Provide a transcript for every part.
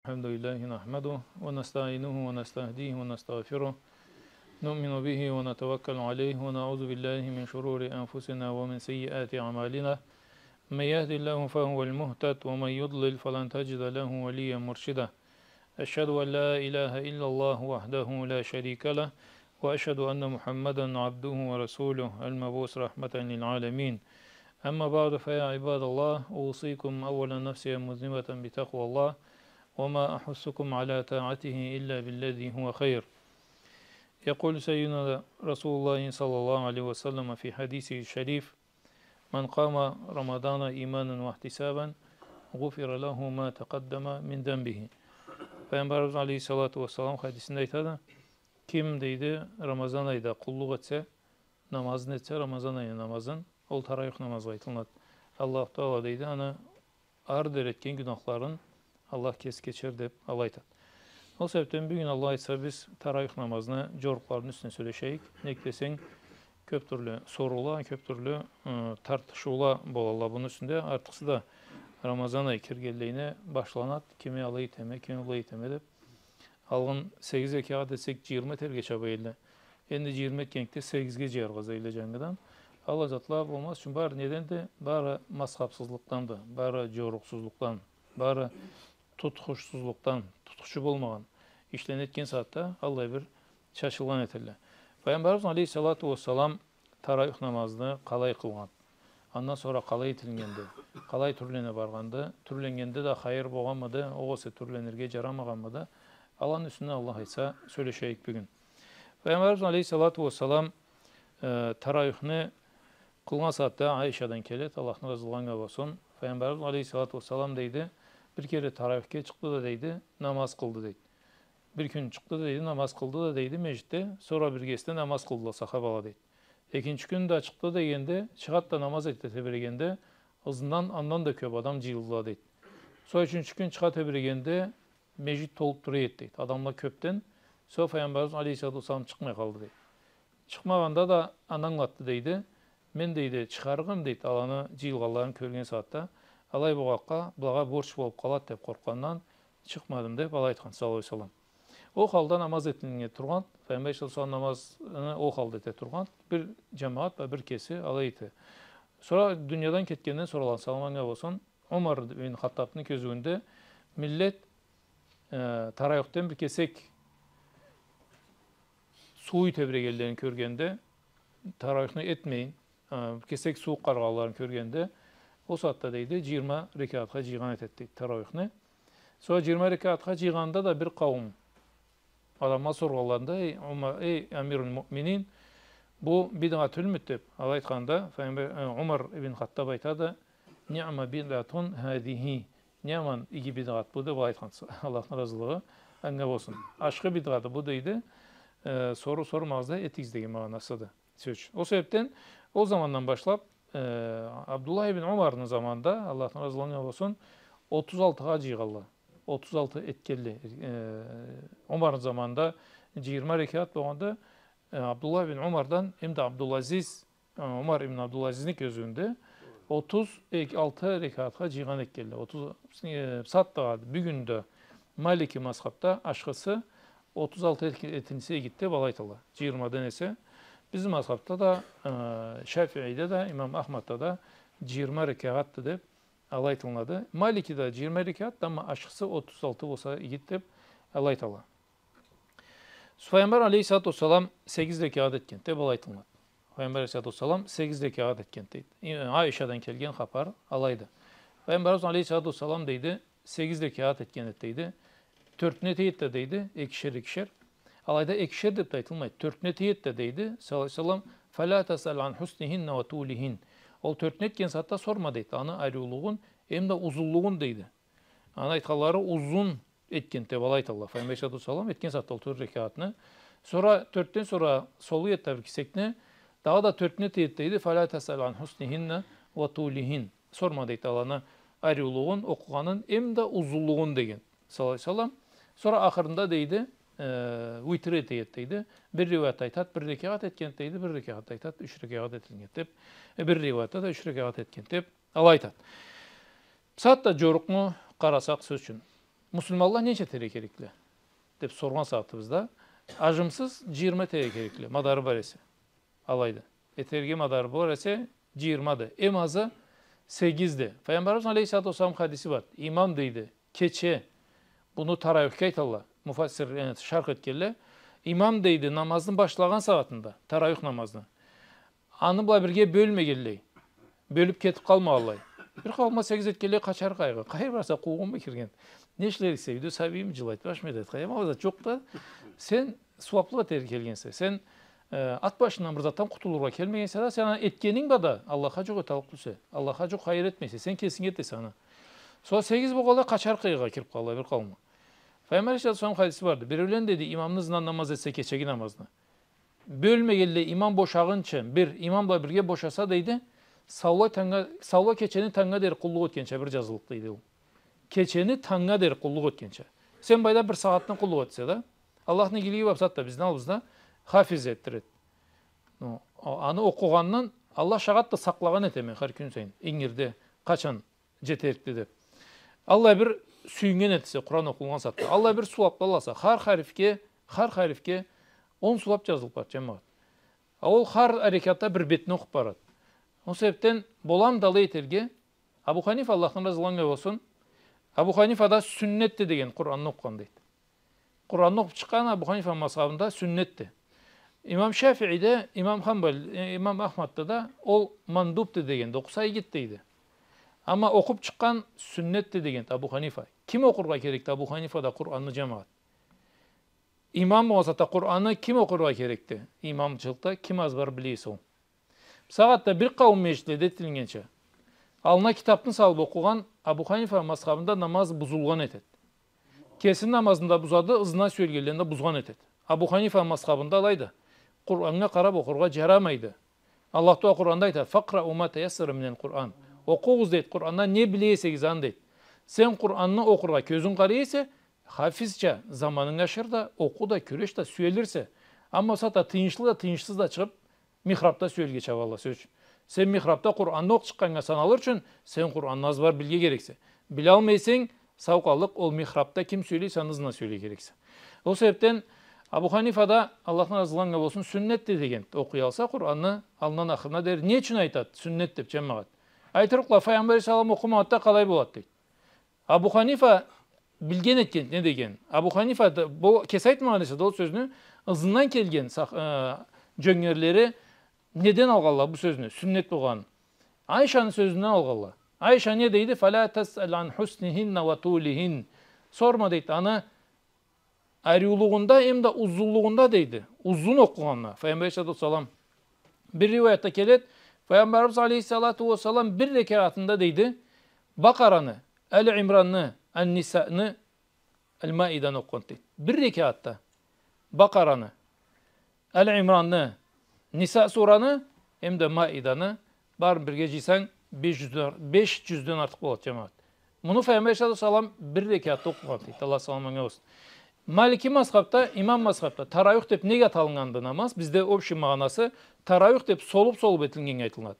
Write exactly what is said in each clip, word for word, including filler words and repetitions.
الحمد لله نحمده ونستعينه ونستهديه ونستغفره. نؤمن به ونتوكل عليه ونعوذ بالله من شرور أنفسنا ومن سيئات أعمالنا. من يهد الله فهو المهتد ومن يضلل فلن تجد له وليا مرشدا. أشهد أن لا إله إلا الله وحده لا شريك له، وأشهد أن محمدا عبده ورسوله المبعوث رحمة للعالمين. أما بعد، فيا عباد الله، أوصيكم أولا نفسي مذنبة بتقوى الله، وما أحثكم على طاعته إلا بالذي هو خير. يقول سيدنا رسول الله صلى الله عليه وسلم في حديثه الشريف: من قام رمضان إيمانا واحتسابا غفر له ما تقدم من ذنبه. Файгъамбарыбыз алейхиссалату уассалам хадисинде айтады: ким, дейди, Рамазан айда къуллукъ этсе, намазын этсе, Рамазан айны намазын, ол таравих намазгъа айтылынады. Аллаху Таала, дейди, аны ары дери этген гюнахларын Аллах кеси кечер, деп алай айтады. Ол себепден бюгюн, Аллах айтса, биз таравих намазны джорукъларыны юсюнден сёлешейик. Нек десенг, кёп тюрлю соруула, кёп тюрлю, ы, тартышыула болалла муну юсюнде. Артыкъсыз да Рамазан ай киргенлейине башланады. Кими алай этеме, кими былай этеме деп. Алгъын сегиз рекагъат этсек, джыйырма этерге чаба элле. Энди джыйырма этгенликде сегизге джыяргъа излейле джангыдан. Аллай затла болмаз ючюн, бары неденди? Бары мазхабсызлыкъданды, бары джорукъсузлукъдан, бары тутхушсузлукъдан, тутхучу болмагъан ишлени этген сагъатда аллай бир чачылгъан этелле. Файгъамбарыбыз алейхиссалату уассалам таравих намазны къалай къылгъан, андан сора къалай этилгенди, къалай тюрлене баргъанды, тюрленгенде да хайыр болгъанмыды, огъесе тюрленирге джарамагъанмыды, аланы юсюнден, Аллах айтса, сёлешейик бюгюн. Файгъамбарыбыз алейхиссалату уассалам, э, таравихни къылгъан сагъатда Айшадан келеди, Аллахны разылыгъы анга болсун. Файгъамбарыбыз алейхиссалату уассалам, дейди, бир кере таравихге чыкъды да, дейди, намаз къылды, дейди. Бир кюн чыкъды, дейди, намаз къылды да, дейди, межгитде. Сора биргесине намаз къылдыла сахабала, дейди. Экинчи кюн да чыкъды дегенде, чыгъады да намаз эте тебирегенде, ызындан андан да кёп адам джыйылдыла, дейди. Сора ючюнчю кюн чыгъа тебирегенде, межгит толуб тура эди, дейди, адамла кёбден. Сора Файгъамбарыбыз алейхиссалату уассалам чыкъмай къалды, дейди. Чыкъмагъанда да аны ангылатды, дейди. Мен, дейди, чыгъарыкъ эдим, дейди, аланы джыйылгъанларын кёрген сагъатда. Алай болгъанлыкъгъа, былагъа борч болуб къалады деб къоркъгъандан чыкъмадым, деб алай айтхан, саллаллаху алейхи уа саллам. Ол халда намаз этилиннге тургъан, Файгъамбар саллаллаху алейхи уа саллам намазны ол халда эте тургъан, бир джамагъат бла бир кеси алай эте. Сора дуниядан кетгенден сора, Аллахны саламы анга болсун, Умар бин Хаттабны кёзюуюнде миллет, э, таравихден бир кесек сууй тебирегенлерин кёргенде, таравихни этмейин, э, бир кесек сууукъ къарагъанларын кёргенде, ол сагъатда, дейди, джыйырма рекагъатха джыйгъан этеди, дейди, таравихни. Сора джыйырма рекагъатха джыйгъанда да бир къауум адамгъа соргъанларында: «Эй, Умар, эй, амируль муъминин, бу бидгъа тюлмюдю?» — деб, алай айтханда, Файгъамбар, э, Умар ибн Хаттаб айтады: «Ниъма бидгъатун хазихи». Не аман иги бидгъат бу, деб алай айтхан, Аллахны разылыгъы анга болсун. Ашхы бидгъаты бу, дейди. Э, соруу сормагъыз да, этигиз деген магъанасыды сёз. Ол себебден ол замандан башлаб, э, Абдуллах ибн Умарны заманында, Аллахны разылыгъы анга болсун, отуз алтыгъа джыйгъанла. Отуз алты этгенле. Э, Умарны заманында джыйырма рекагъат болгъанда, э, Абдуллах ибн Умардан, эм да Абдулазиз, э, Умар ибн Абдулазизни кёзюуюнде отуз эки, алты рекагъатха джыйгъан этгенле. Отуз, э, сагъатда, бюгюн да Малики мазхабда ашхысы отуз алты эт-, этилсе игиди деб алай айталла. Джыйырмадан эсе. Бизни мазхабда да, э, Шафииде да, имам Ахмадда да джыйырма рекагъатды деб алай айтылынады. Маликиде джыйырма рекагъатды, амма ашхысы отуз алты болса игиди деб алай айталла. Файгъамбар алейхиссалату уассалам сегиз рекагъат этгенди деб алай айтылынады. Файгъамбар алейхиссалату уассалам сегиз рекагъат этгенди, дейди. Э, Айшадан келген хапар алайды. Файгъамбарыбыз алейхиссалату уассалам, дейди, сегиз рекагъат этген эди, дейди. Тёртюне тиеди да, дейди, экишер, экишер. Алайда экишер деб да айтылмайды. Тёртюне тиеди да, дейди, саллаллаху алейхи уа саллам: «Фаля тасъаль ан хуснихинна уа тулихин». Ол тёртюне этген сагъатда сорма, дейди, аны ариулугъун, эм да узунлугъун, дейди. Аны айтханлары, узун этгенди деб алай айталла. Файгъамбар алейхиссалату уассалам этген сагъатда ол тёрт рекагъатны. Сора тёртден сора солуй эди да бир кесекни, дагъыда тёртюне тиеди, дейди. «Фаля тасъаль ан хуснихинна уа тулихин». Сорма, дейди, аланы ариулугъун, окъугъанын, эм да узунлугъун, деген, саллаллаху алейхи уа саллам. Сора ахырында, дейди, э, витр этеди, дейди. Бир риуаятда айтады, бир рекагъат этгенди, дейди, бир рекагъатда айтады, юч рекагъат этилгенди деб. Э, бир риуаятда да юч рекагъат этгенди деб алай айтады. Бусагъатда джорукъну къарасакъ, сёз ючюн, Муслиманла ненча этерге керекле? Деп соргъан сагъатыбызда, ажымсыз джыйырма этерге керекле, мадары бар эсе. Алайды. Этерге мадары бар эсе, джыйырмады. Эм азы сегизди. Файгъамбарыбыз алейхиссалату уассалам хадиси бар. Имам, дейди, кече, муну тарауихге айталла, муфассир, э, шарх этгенле. Имам, дейди, намазны башлагъан сагъатында, тарауих намазны, аны бла бирге бёлмегенлей, бёлюп кетип къалмагъанлай. Бир къауумла сегиз этгенлей къачар къайгъы. Къайры барса, къуугъунму кирген? Не ишлериксе, юйде сабийми джылайды, башмы этеди? Къайдам, ол зат джокъ да. Сен сууаплыкъ этерге келгенсе, сен, э, ат башындан бир затдан къутулургъа келмегенсе да, сен аны этгенинг бла да Аллахха джукъ эталлыкъ тюлсе, Аллахха джукъ хайыр этмейсе, сен кесинг этесе аны. Сора сегиз болгъанлай къачар къайгъыгъа кирип къалалла бир къауумла. Файгъамбар алейхиссалату уассалам хадиси барды. Биреулен, дейди, имамны ызындан намаз этсе кечеги намазны, бёлмегенлей имам бошагъынчы, бир имам бла бирге бошаса, дейди, саулай тангнга, саулай кечени тангнга дери къуллукъ этгенча бир джазыллыкъ, дейди ол. Кечени тангнга дери къуллукъ этгенча. Сен былайда бир сагъатны къуллукъ этсе да, Аллахны игилиги бар, бусагъатда бизни аллыбызда хафиз этдирет. Ну, о-, аны окъугъандан Аллах шагъатды, сакълагъан этеме хар кюн сайын, ингирде, къачан джетерикди деп. Аллай бир сюйюннген этсе, Къуран окъулгъан сагъатда. Аллай бир сууапла аласа. Хар харифге, хар харифге он сууап джазылып барады, джамагъат. А ол хар рекатда бир бетни окъуп барады. Ол себепден боламы да алай этерге? Абу Ханифа, Аллахдан разы анга болсун, Абу Ханифа да сюннетди деген Къуранны окъугъан, дейди. Къуранны окъуп чыкъгъан Абу Ханифа мазхабында сюннетди. Имам Шафииде, имам Хамбал, э, имам Ахмадда да ол мандубду дегенди, окъуса игиди дейди. Амма окъуп чыкъгъан сюннетди дегенди Абу Ханифа. Ким окъургъа керекди Абу Ханифада Къуранны, джамагъат? Имам болмаса да Къуранны ким окъургъа керекди? Имамчылыкъда ким азбар биле эсе ол. Бусагъатда бир къауум межгитледе этилгенча, аллына китапны салып окъугъан Абу Ханифа мазхабында намаз бузулгъан этеди. Кесини намазын да бузады, ызына сюелгенлени да бузгъан этеди. Абу Ханифа мазхабында алайды. Къураннга къарап окъургъа джарамайды. Аллах Тааля Къуранда айтады: «Факърау ма таяссара миналь Къуран». Окъугъуз, дейди, Къурандан не биле эсегиз, аны, дейди. Сен Къуранны окъургъа кёзюнг къарай эсе, хафизча заманынг ашыр да, окъу да, кюреш да, сюелирсе. Амма бусагъатда тыйыншлы да, тыйыншсыз да чыгъып, михрабда сюелирге чабалла, сёз ючюн. Сен михрабда Къуранны окъуп чыкъгъаннга саналыр ючюн, сен Къуранны азбар билирге керексе. Билалмайсанг, сау къаллыкъ, ол михрабда ким сюеле эсе, аны ызына сюелирге керексе. Ол себепден Абу Ханифа да, Аллахдан разы анга болсун, сюннетди дегенди, окъуялса Къуранны аллындан ахырына дери. Не ючюн айтады сюннет деп, джамагъат? Айтырыкъла, Файгъамбар алейхиссалам окъумагъанды да къалай болады, дейди. Абу Ханифа билген этген не деген. Абу Ханифа да, бу кеси айтмагъан эсе да ол сёзню, ызындан келген сах-, э, джёнгерлери неден алгъанла бу сёзню, сюннет болгъанын? Айшаны сёзюнден алгъанла. Айша не дейди? «Фаля тасъал ан хуснихинна ва тулихин». Сорма, дейди, аны ариулугъунда эмда узунлугъунда, дейди. Узун окъугъанына. Файгъамбар алейхиссалату уассалам. Бир риуаятда келеди, Файгъамбарыбыз алейхиссалату уассалам бир рекагъатында, дейди, Бакъараны, Али Имранны, Ан-Нисаны, Аль-Маиданы окъугъанды, дейди. Бир рекагъатда Бакъараны, Али Имранны, Ниса сураны, эмда Маиданы, барын бирге джыйсанг, беш джюзден, беш джюзден артыкъ болады, джамагъат. Муну Файгъамбар алейхиссалату уассалам бир рекагъатда окъугъанды, дейди. Аллах саламы анга болсун. Малики мазхабда, имам мазхабда тарауих деп неге аталыннганды намаз? Бизде общий магъанасы тарауих деп солуп-солуп этилгеннге айтылынады.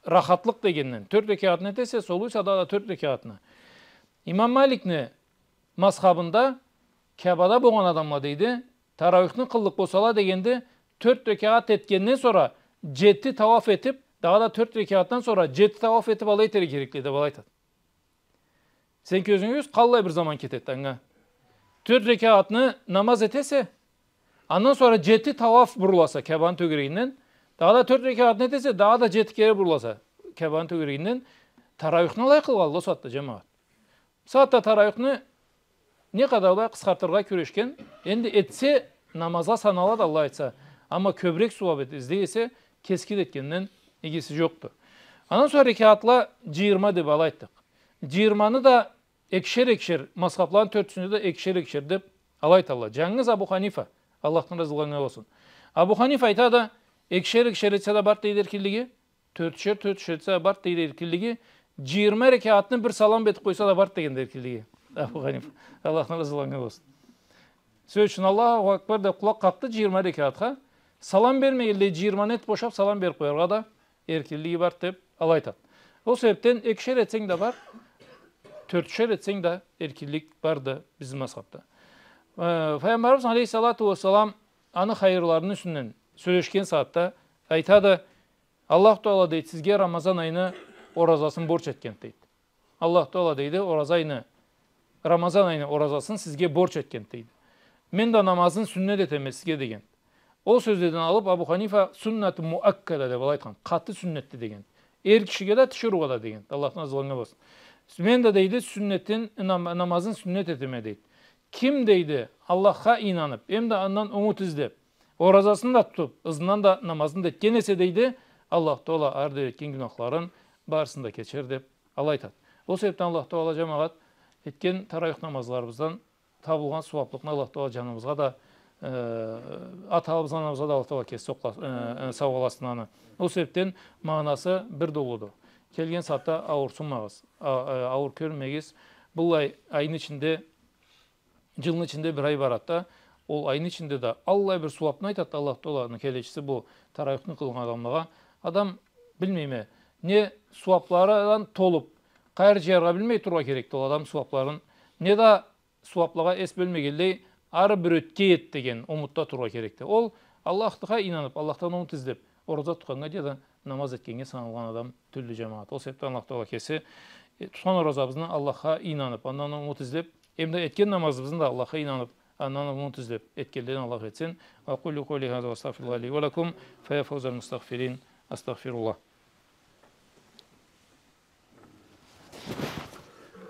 Рахатлыкъ дегенден. Тёрт рекагъатны этесе, солуйса дагъыда тёрт рекагъатны. Имам Маликни мазхабында Каабада болгъан адамла, дейди, тарауихни къыллыкъ болсала дегенде, тёрт рекагъат этгенден сора джети тауаф этип, дагъыда тёрт рекагъатдан сора джети тауаф этип, алай этерге керекди деп алай айтады. Сен кёзюнге кёз, къаллай бир заман кетеди анга. Тёрт рекагъатны намаз этесе, андан сора джети тауаф буруласа Каабаны тёгерегинден, дагъыда тёрт рекагъатны этесе, дагъыда джети кере буруласа Каабаны тёгерегинден, тарауихни алай къылгъанла ол сагъатда, джамагъат. Бусагъатда тарауихни не къадар алай къысхартыргъа кюрешген, энди этсе намазгъа саналады, Аллах айтса. Амма кёбюрек сууап эт-, излей эсе, кески да этгенден игиси джокъду. Андан сора рекагъатла джыйырма деп алай айтдыкъ. Джыйырманы да экишер-экишер, мазхабланы тёртюсюнде да экишер-экишер деп алай айталла. Джангыз Абу Ханифа, Аллахдан разы анга болсун. Абу Ханифа айтады, экишер-экишер этсе да барды, дейди, эркинлиги. Тёртюшер, тёртюшер этсе да барды, дейди, эркинлиги. Джыйырма рекагъатны бир салам бла этип къойса да барды дегенди эркинлиги Абу Ханифа. Аллахдан разы анга болсун. Сёз ючюн, Аллаху Акбар деп къулакъ къакъды джыйырма рекагъатха. Салам бермегенлей, джыйырманы этип бошап, салам берип къояргъа да эркинлиги барды деп алай айтады. Ол себепден экишер этсенг да барды, тёртюшер этсенг да, эркинлик барды бизни мазхабда. Э, Файгъамбарыбыз алейхиссалату уассалам аны хайырларыны юсюнден сёлешген сагъатда айтады: «Аллаху Таала, — дейди, — сизге Рамазан айны оразасын борч этген», — дейди. «Аллаху Таала, — дейди, — ораза айны, Рамазан айны оразасын сизге борч этген», — дейди. «Мен да намазын сюннет этеме сизге», — деген. Ол сёзледен алып Абу Ханифа «суннату муаккада» деп алай айтхан, къаты сюннетди деген. Эр кишиге да, тиширыугъа да деген. Аллахдан разы болгъан болсун. «Мен да, — дейди, — сюннетин, нам-, намазын сюннет этеме», — дейди. «Ким, — дейди, — Аллахха ийнанып, эм да андан умут излеп, оразасын да тутуп, ызындан да намазын да этген эсе, — дейди, — Аллаху Таала ары дери этген гюнахларын барысын да кечер», — деп алай айтады. Ол себепден Аллаху Таала, жамагъат, этген тарауих намазларыбыздан табылгъан сууаплыкъны Аллаху Таала жаныбызгъа да, э, атабызгъа, анабызгъа да Аллаху Таала кеси сокъла-, э, э, саугъаласын аны. Ол себепден магъанасы бир да уллуду. Келген сагъатда ауурсунмагъыз, а-, э, ауур кёрмегиз. Быллай айны ичинде, жылны ичинде бир ай барады да, ол айны ичинде да аллай бир сууапны айтады Аллаху Тааланы келечиси бу тарауихни къылгъан адамлагъа. Адам, билмейме, не сууаплардан толуп, къайры жыяргъа билмей тургъа керекди ол адам сууапларын, не да сууаплагъа эс бёлмегенлей, ары бир ётгей эди деген умутда тургъа керекди. Ол Аллахха ийнанып, Аллахдан умут излеп, ораза тутханнга жада намаз этгеннге саналгъан адам тюлдю, жамагъат. Ол себепден Аллаху Таала кеси, э, тутхан оразабызны Аллахха ийнанып, андан умут излеп, эм да этген намазыбызны да Аллахха ийнанып, андан умут излеп этгенледен Аллах этсин. وأقول قولي هذا وأستغفر الله لي ولكم، فيا فوز المستغفرين، أستغفر الله.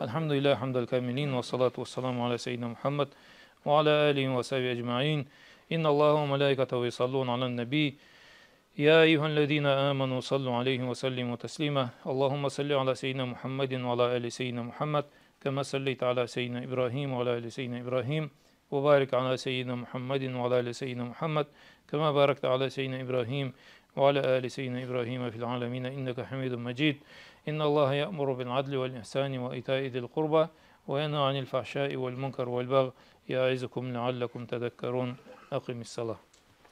الحمد لله حمد الكاملين، والصلاة والسلام على سيدنا محمد وعلى آله وصحبه أجمعين. إن الله وملائكته يصلون على النبي، يا أيها الذين آمنوا صلوا عليه وسلموا تسليما. اللهم صل على سيدنا محمد وعلى آل سيدنا محمد، كما صليت على سيدنا إبراهيم وعلى آل سيدنا إبراهيم، وبارك على سيدنا محمد وعلى آل سيدنا محمد، كما باركت على سيدنا إبراهيم وعلى آل سيدنا إبراهيم في العالمين إنك حميد مجيد. إن الله يأمر بالعدل والإحسان وإيتاء ذي القربى وينهى عن الفحشاء والمنكر والبغي يعظكم لعلكم تذكرون. أقم الصلاة.